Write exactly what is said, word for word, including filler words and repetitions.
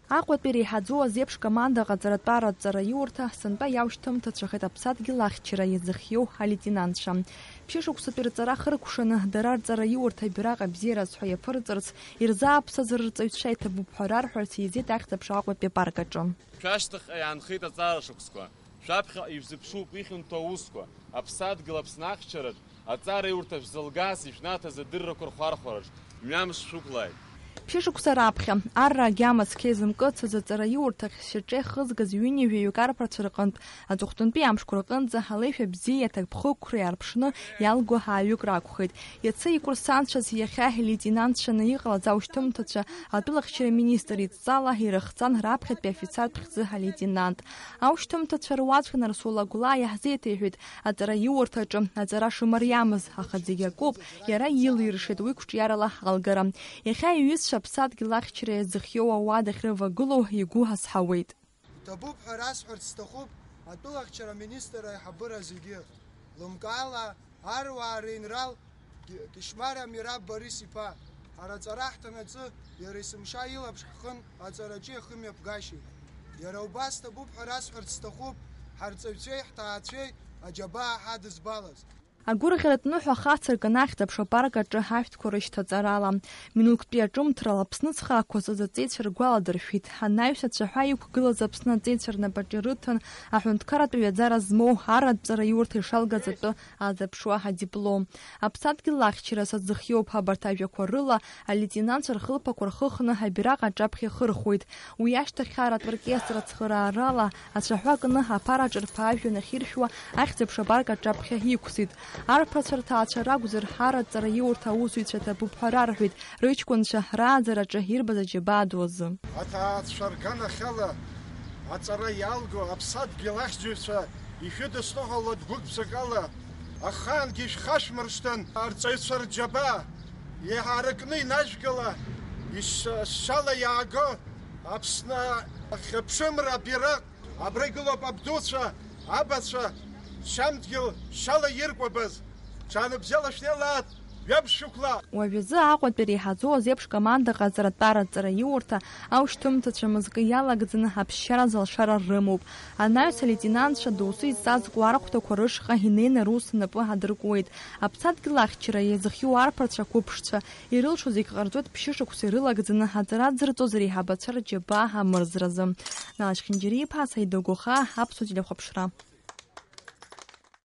Аҟәатәи реиҳаӡоу азеиԥш команда ҟаҵаратәара аҵара иурҭа сынтәа иаушьҭымҭацәахеит аԥсадгьыл ахьчара иазыхиоу алеитенантцәа. Ԥшьышықәсатәи рҵара хыркәшаны дара рҵара иурҭа абираҟ абзиараз ҳәа иаԥырҵарц, ирзааԥсаз рырҵаҩцәа иҭабуп ҳәа рарҳәарц еизеит Ахьӡ-аԥша Аҟәатәи апарк аҿы. Шәашьҭахьҟа иаанхеит аҵара шықәсқәа. Шәаԥхьаҟа ишәзыԥшуп ихьанҭоу аусқәа, аԥсадгьыл Аԥсны ахьчараҿ аҵара иурҭа шәзылгаз ишәнаҭаз адыррақәа рхәархәараҿ мҩамш шәықәлааит. Ԥшьышықәса раԥхьа, арра агьама цқьа изымкыцыз аҵара иурҭахь шьаҿа ихызгаз ҩынҩажәаҩык арԥарцәа рҟынтә аҵыхәтәантәи амшқәа рҟынӡа алеишәа бзиеи аҭакԥхықәреи аарԥшны иалго ааҩык ракәхеит. Иацы икурсантцәаз иахьа илеитенантцәаны иҟалаз аушьҭымҭацәа атәылахьчара министр идҵала ирыхҵан раԥхьатәи афицартә хьӡы алеитенант. Аушьҭымҭацәа руаӡәк Нарсоу Лагәлаа иаҳзеиҭеиҳәеит аҵара иурҭаҿы аҵара шымариамыз, аха зегь акоуп, иара илиршеит уи қәҿиарала алгара. Иахьа иҩызцәа аԥсадгьыл ахьчара иазыхиоу ауада ахьрывагылоу игәы азҳауеит. Ҭабуп ҳәа расҳәарц сҭахуп атәылахьчара аминистр аиҳабыра зегьы. Лымкаала, аруаа реинрал Ки-, Кишмариа Мираб Борис-иԥа, ҳара аҵара ҳҭанаҵы, иара есымша илаԥш ҳхын аҵараҿы иахымҩаԥгашьеит. Иара убас ҭабуп ҳәа расҳәарц сҭахуп, ҳарҵаҩцәеи ҳҭаацәеи аџьабаа ҳадызбалаз. Агәырӷьаратә ныҳәа ахацыркын Ахьӡ-аԥша апарк аҿы ашәҭқәа рышьҭаҵарала. Минуҭктәи аҿымҭрала Аԥсны зхы ақәызҵаз аҵеицәа ргәаладыршәеит. Анаҩс ацәаҳәа иқәгылаз Аԥсны аҵеицәа рнапаҿы ирыҭан аҳәынҭқарратә ҩаӡара змоу арратә ҵара иурҭа ишалгаз атәы азаԥшуа адиплом. Аԥсадгьыл ахьчара сазыхиоуп ҳәа абарҭ ажәақәа рыла алеитенантцәа рхылԥақәа рхыхны абираҟ аҿаԥхьа ихырхуеит. Уи ашьҭахь арратә оркестр ацхыраарала ацәаҳәа кны аԥара аҿарԥа ажәҩан ахьиршәуа Ахьӡ-аԥша апарк аҿаԥхьа иқәсит. Арԥарцәа рҭаацәа ракәзар, арратә ҵара иурҭа аусзуҩцәа ҭабуп ҳәа рарҳәеит, рыҷкәынцәа рааӡараҿы ирбаз аџьабаа ду азы. Аҭаацәа рганахьала аҵара иалго аԥсадгьыл ахьӡҩцәа ишәыдысныҳәалоит гәык-ԥсыкала, ахаангьы ишәхашәмыршҭын, арҵаҩцәа рџьабаа еиҳаракны инажәгала, ишьала иааго Аԥсны ахьыԥшымра абираҟ. Абра игылоуп абдуцәа, абацәа, шьамдгьыл шьала иркәабаз, ҽаанбзиала шәнеилааит, ҩабшьықәла! Уажәазы Аҟәатәи реиҳаӡоу азеиԥш команда ҟаҵаратәара аҵара иурҭа аушьҭымҭацәа мызкы иалагӡаны аԥсшьаразы алшара рымоуп. Анаҩс алеитенантцәа доусы изҵазкуа архәҭақәа рышҟа инеины рус напы адыркуеит. Аԥсадгьыл ахьчара иазыхиоу арԥарцәа қәыԥшцәа ирылшо зегь ҟарҵоит ԥшьышықәса ирылагӡаны аҵара дзырҵоз реиҳабацәа рџьабаа амырзразы. Налашь Хинџьариа-иԥа, Саида Гәахаа, Аԥсуа телехәаԥшра.